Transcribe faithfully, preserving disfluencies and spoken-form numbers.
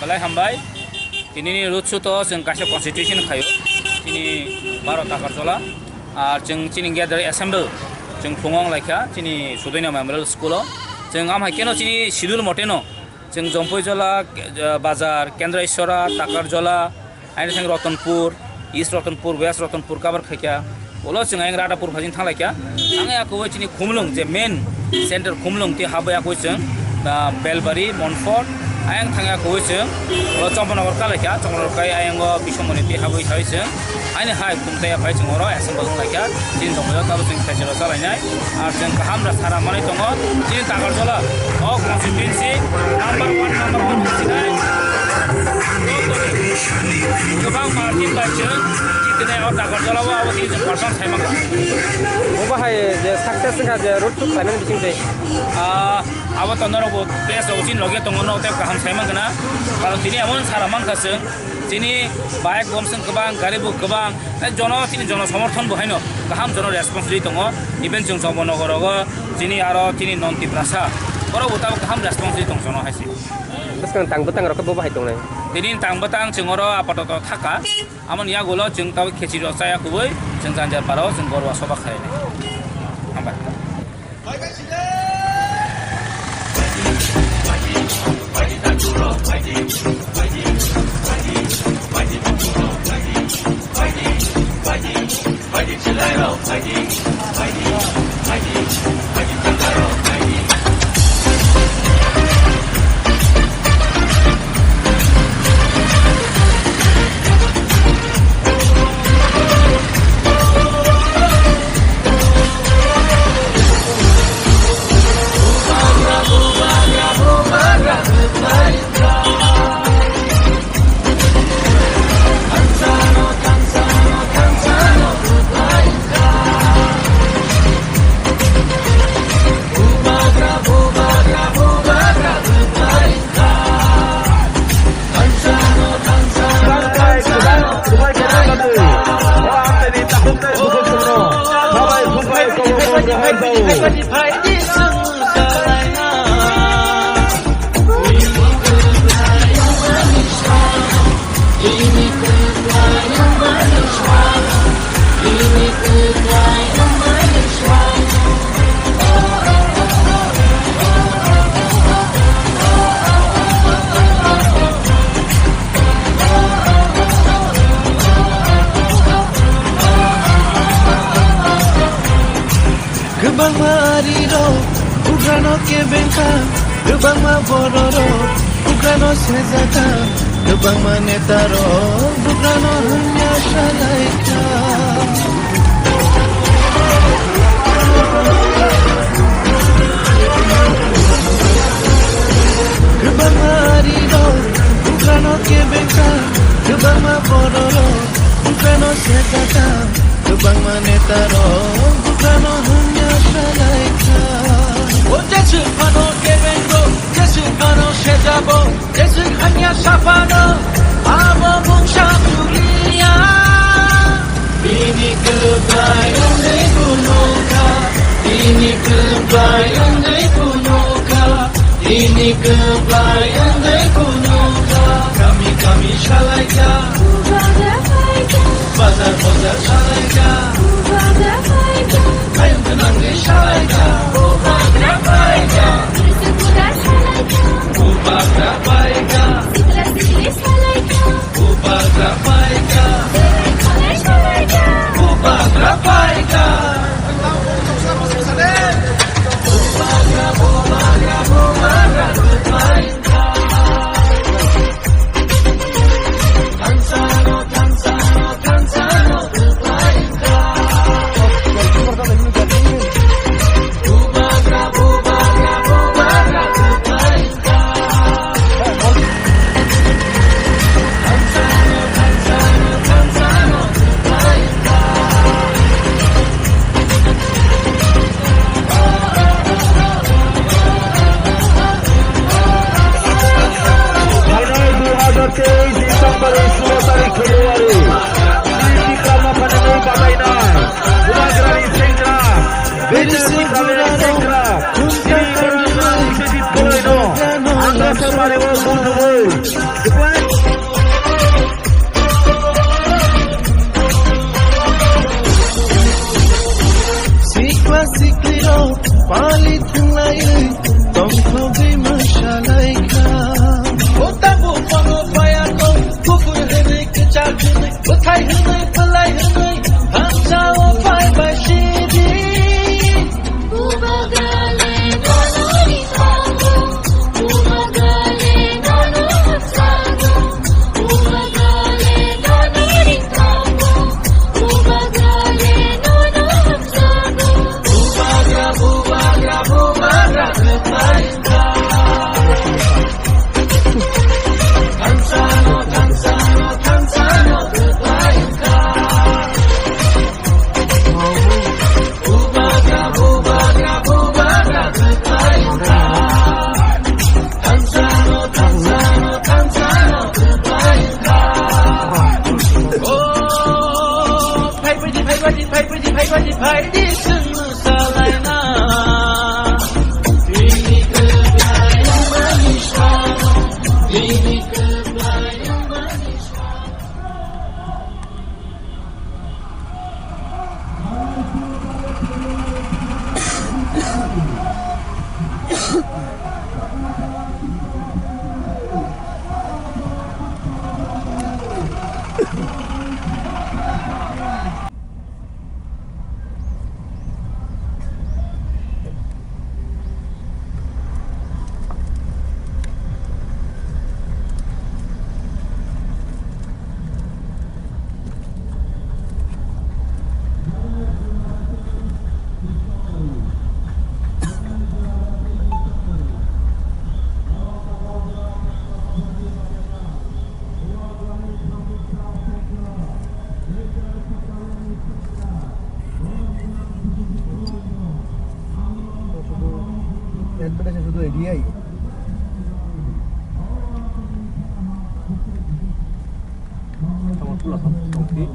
Belai hambai. Tinini road show to chwng kaisa constitution khaio. Chini baro Takarjola. Ar chwng chini gather assemble. Chwng phungo wng laikha chini Sudoino Memorial School o. Chwng amhai keno chini schedule mote no. Chwng Jompuijola, eh, Bazar, Kendra Ishwara, Takarjola, aini thang Ratanpur, East Ratanpur, West Ratanpur cover khaikha. Ulo chwng ayang Radhapur phajing thanglaikha. Thangya kuwi chini Khumlung je main center Khumlung ti habwi akwi chwng, ah, Belbari, Monfort, ayang thangya kuwi chwng ulo Champanagar kalaikha, Champanagar kai ayango Bisomoni ti habwi sawi chwng. Aini hai khumtaya phai chwng oro assemble wnglaikha. Chini jongmano tabo chwng khaisiro chalainai. Ar chwng kaham ra sara manwi tongo. Chini Takarjola o constituency number one, number one sinai. Kwbang margin bai chwng jitinai o Takarjola o abo tini chwng perform sai mankha. Bo bahai je success wngkha je road to khlaimani bising tei. Ah, abo to norok bo press rok chini loge tongo, norok tei kaham sai mankha na. Karon tini emon sara mankha chwng. Chini bike bomsong kwbang, gari bo kwbang, tei jono, chini jono somorthon bo haino kaham jono response rwi tongo. Even chwng Chombo nogor rogo chini aro chini non Tiprasa, borok bo tabuk kaham response rwi tong jono hai se. Bwskang tang bwtang rok bo bahai tongnai. Tini tang bwtang chwng oro apatoto thaka, amoni yagulo chwng tabuk khechiri rok chaya kubui chwng Janjar Paro chwng Borwa soba khainai. Hambai. Kwbangma arirok bugrano kebengkha, kwbangma bororok bugrano sejakha, kwbangma netarok bugrano hwnya salaikha. Kwbangma arirok bugrano kebengkha, kwbangma bororok bugrano sejakha. Kwbangma netarok bugrano hwnya salaikha. O jeswk phano kebengo, jeswk phano sejabo, jeswk hamya saphano, abo mungsa chuliya. Bini kwplai wngwi phunukha, bini kwplai wngwi phunukha. Bini kwplai wngwi phunukha, kami kami salaikha, bazar bazar salaikha, ayang gwnangwi salaikha, bubagra paikha, bubagra paikha, bubagra paikha. Advertise sudu edi ai. Tamo pula sam, tongpi.